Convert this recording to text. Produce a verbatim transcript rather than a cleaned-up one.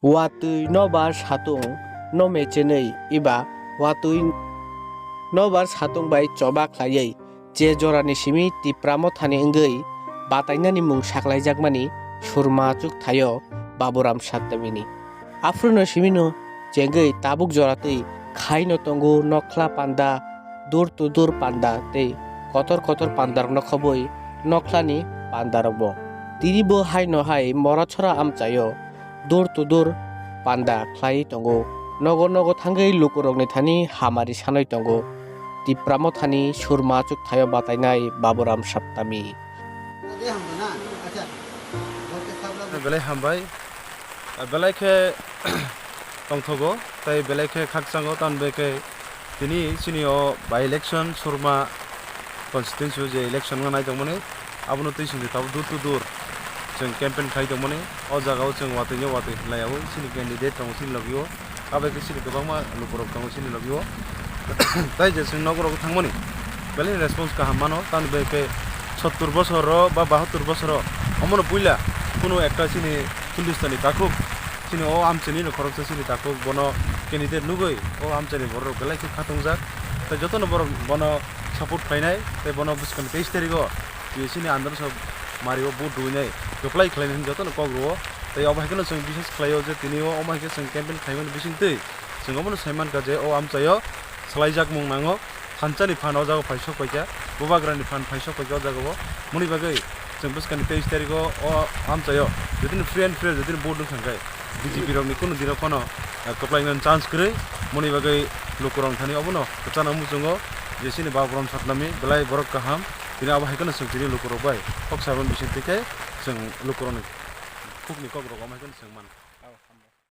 Watwi nobar satung no mechenwi eba watwi nobar satung bai choba khlaiwi je jorani simi Tipra mothani wngwi batainani mung saklaijakmani surma chuk thaio Baburam Sattamini. Aphruno simino chengwi tabuk joratwi khaino tongo nokhla panda, dur tudur panda tei kotor kotor pandarokno khobwi nokhlani pandarokbo. Tini bo haino hai Morachora amchaio dur tudur panda khlaiwi tongo. Nogo nogo thangwi lukurokni thani hamari sanwi tongo. Tipra mothani surma chuk thaio batainai Baburam Saptami. Belai hambai. Belai khe tongthogo, tei belai khe khakchango, tamni bai khe tini chini o by election Surma constituency o je election wngna nai tongmani, abono twi songwi tabuk door to door chwng campaign khai tongmani. O jaga o chwng watwi no watwi hinlai, o chini candidate tongo chini logi o, abo khe chini kwbangma lukurok tongo chini logi o. Tai je chwng nogo rogo thangmani belai response kaham mano, tamni bai khe sottur bosor o ba bahattur bosor o omono puila kunu ekta chini Hindustani takhuk, chini o amchaini no khoroksa chini takhuk, bono candidate nugwi o amchaini borok belai khe khatungjak. Tai jotono borok bono support khlainai, tei bono bwskangni teis tarik o chini andar sok mari o vote rwinai kwplai khlainai hwnwi jotono kok rwo. Tai obo hai kheno chwng biswas khlai o je tini o omo hai khe chwng campaign khlaimani bisingtwi chwng omono sai mankha je o amchaio swlaijakmung nango. Thansa ni phan o jaga phai sok paikha, bubagra ni phan phai sok paikha o jaga o. Moni bagwi chwng bwskangni teis tarik o, o amchai o jotoni free and fair jotoni vote wngkha khe B J P rok ni kunu dino phano, eh, kwplai nani chance kwrwi. Moni bagwi lukurok thani obono kwchana muchungo je chini Baburam Satnami belai borok kaham. Tini abo hai kheno chwng tini lukurok bai kok sabani bising twi khe chwng lukurok ni khuk ni kok rok omo hai kheno chwng mankha.